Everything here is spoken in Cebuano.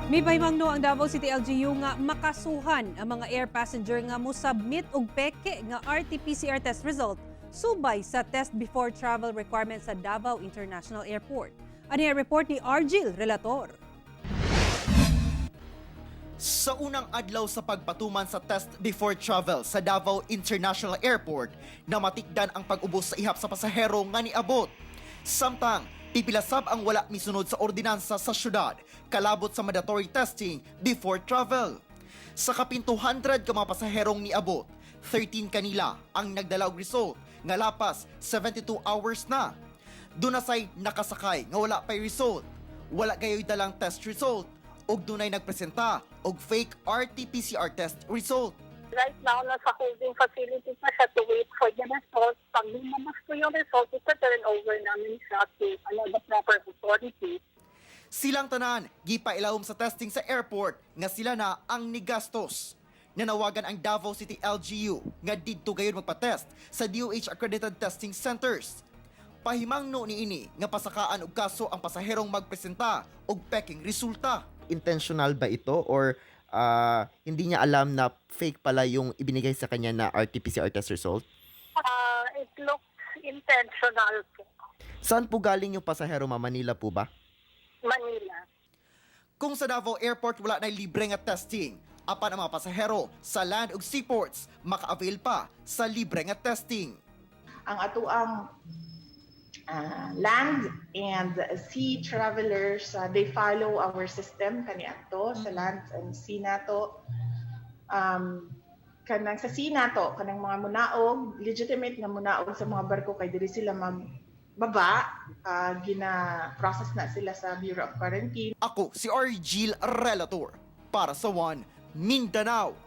Mipahimangno ang Davao City LGU nga makasuhan ang mga air passenger nga mo-submit og peke nga RT-PCR test result subay sa test before travel requirement sa Davao International Airport. Ani ang report ni Argil Relator. Sa unang adlaw sa pagpatuman sa test before travel sa Davao International Airport, namatikdan ang pag-ubos sa ihap sa pasahero nga niabot. Samtang, pipilasab ang wala misunod sa ordinansa sa syudad, kalabot sa mandatory testing before travel. Sa kapin 200 ka mga pasaherong niabot, 13 kanila ang nagdala og result nga lapas 72 hours na. Duna say nakasakay nga wala pay result. Wala gayoy dalang test result ug dunay nagpresenta og fake RT-PCR test result. Right now, nasa holding facility pa siya to wait for the result. Pag lumabas po yung result, ita-turn over namin siya to the proper authority. Silang tanan gipailawom sa testing sa airport nga sila na ang nigastos. Nanawagan ang Davao City LGU nga didto gayon magpa-test sa DOH accredited testing centers. Pahimangno niini nga pasakaan og kaso ang pasaherong magpresenta og peking resulta. Intentional ba ito or hindi niya alam na fake pala yung ibinigay sa kanya na RT-PCR test result? It looks intentional po. Saan po galing yung pasahero, ma? Manila po ba? Manila. Kung sa Davao Airport wala na libre nga testing, apan ang mga pasahero sa land ug seaports maka-avail pa sa libre nga testing. Ang atuang land and sea travelers, they follow our system kaniadto sa land and sea nato. Kanang sa sea nato, kanang mga munaog, legitimate nga munaog sa mga barko kay diri sila magbaba, gina-process na sila sa Bureau of Quarantine. Ako si Argil Relator para sa One Mindanao.